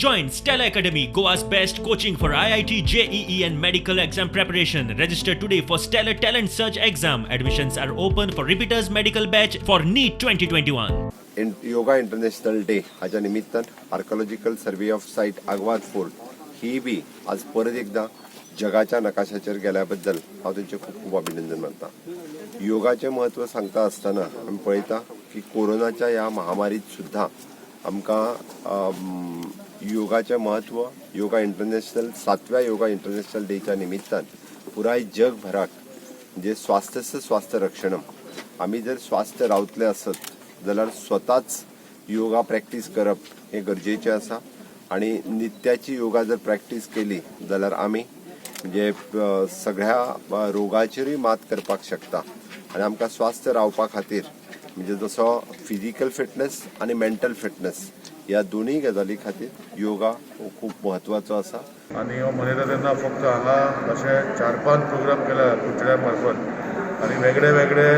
Join Stella Academy, Goa's best coaching for IIT, JEE and medical exam preparation. Register today for Stellar Talent Search exam. Admissions are open for repeaters medical batch for NEET 2021. Yoga international day हाच्या निमित्तान archaeological survey of site Aguada fort ही बी आज परत एकदा जगाच्या नकाशाचेर गेल्या बद्दल हांव तेंचें खूब खूब अभिनंदन मानता. योगाचें म्हत्व सांगता आसतना आमी पळयता की कोरोनाच्या ह्या महामारीत सुद्दां आमकां योगाचें म्हत्व योगा इंटरनॅशनल 7व्या योगा इंटरनॅशनल डेच्या निमित्तान पुराय जगभराक म्हणजे स्वास्थ्य स्वास्थ्य रक्षणम, आमी जर स्वास्थ्य रावतले आसत जाल्यार स्वताच योगा प्रॅक्टीस करप हें गरजेचें आसा आनी नित्याची योगा जर प्रॅक्टीस केली जाल्यार आमी म्हणजे सगळ्या रोगाचेरूय मात करपाक शकता आनी आमकां स्वास्थ्य रावपा खातीर म्हणजे जसो फिजिकल फिटनेस आनी मेंटल फिटनेस ह्या दोनूय गजाली खातीर योगा हो खूब म्हत्वाचो आसा. आनी हो मनयता तेन्ना फक्त हांगा अशे 4-5 प्रोग्राम केला कुंचड्या मार्फत आनी वेगळे वेगळे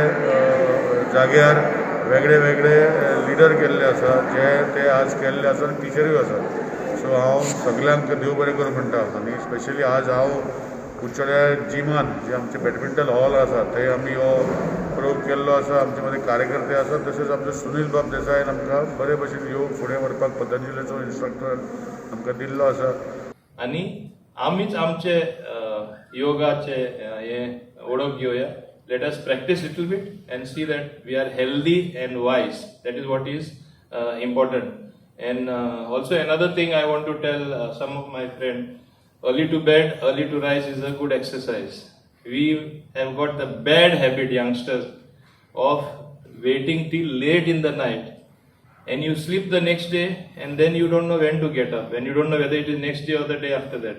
जाग्यार वेगळे वेगळे लिडर केल्ले आसा जे ते आज केल्ले आसा आनी टिचरूय आसात. सो हांव सगल्यांक देव बरें करूं म्हणटा आनी स्पेशली आज हांव कुंचड्या जिमान जे आमचे बॅडमिंटन हॉल आसा थंय आमी हो प्रयोग केल्लो आसा. आमचे मदीं कार्यकर्ते आसात तशेंच आमचो सुनील बाब देसायान आमकां बरे भशेन योग फुडें व्हरपाक पतंजलीचो इन्स्ट्रक्टर आमकां दिल्लो आसा. आनी आमीच आमचे योगाचे हे ओळख घेवया. Let us practice little bit and see that we are healthy and wise. That is what is important. And also another thing I want to tell some of my friend, early to bed, early to rise is a good exercise. We have got the bad habit, youngsters, of waiting till late in the night, and you sleep the next day and then you don't know when to get up, and you don't know whether it is next day or the day after that.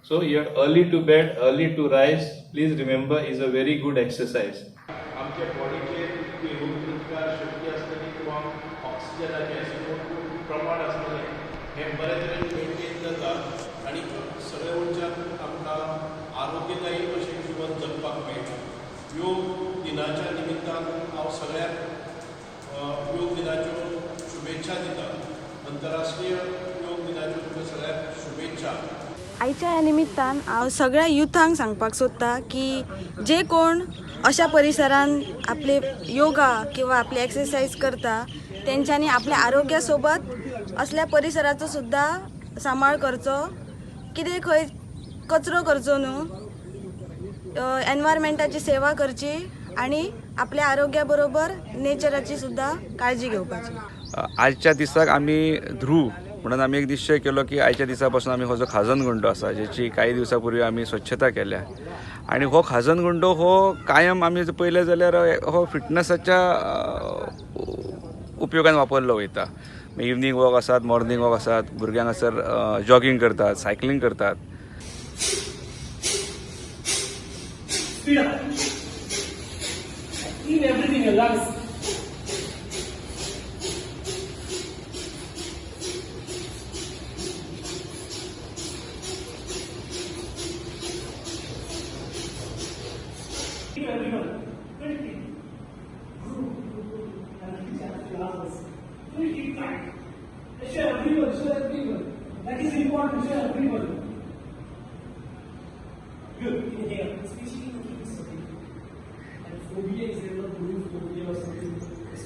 So you are early to bed, early to rise, please remember, is a very good exercise. आमच्या बॉडीचेर ती रोगप्रतिकार शक्ती आसतली किंवा ऑक्सिजनाचें प्रमाण आसतलें हें बरे तरेन मेंटेन जाता आनी सगळे मनशाक आमकां आरोग्यदायी अशें जिवन जगपाक मेळटा. योग दिनाच्या निमित्तान हांव सगळ्यांक योग दिनाच्यो शुभेच्छा दिता. अंतरराष्ट्रीय योग दिनाच्यो तुमकां सगळ्यांक शुभेच्छा. आयच्या ह्या निमित्तान हांव सगळ्या युथांक सांगपाक सोदता की जे कोण अशा परिसरान आपले योगा किंवा आपली एक्सरसाइज करता तेंच्यांनी आपल्या आरोग्यासोबत असल्या परिसराचो सुद्दां सांबाळ करचो. कितें खंय कचरो करचो न्हू, एनवायरमेंटाची सेवा करची आनी आपल्या आरोग्या बरोबर नेचराची सुद्दां काळजी घेवपाची. आजच्या दिसाक आमी ध्रुव म्हणून आमी एक निश्चय केलो की आयच्या दिसा पासून आमी हो जो खाजन गुंडो आसा जेची काही दिवसां पूर्वी आमी स्वच्छता केल्या आनी हो खाजन गुंडो हो कायम आमी जर पळयलें जाल्यार हो फिटनसाच्या उपयोगान वापरलो वयता. इवनींग वॉक आसात, मॉर्निंग वॉक आसात, भुरग्यांक हांगासर जॉगींग करतात, सायकलींग करतात. Speed up. Clean everything, your lungs. Everyone. Very clean. Very deep tight. Share everyone, share everyone. That is important, share everyone. Good. Inhale. Especially in the case of and phobia is there, blue phobia or something. It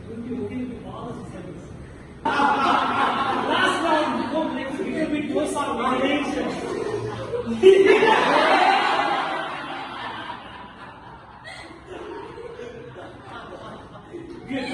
will be okay with all the systems. Last round, go next little bit do some variation. Good.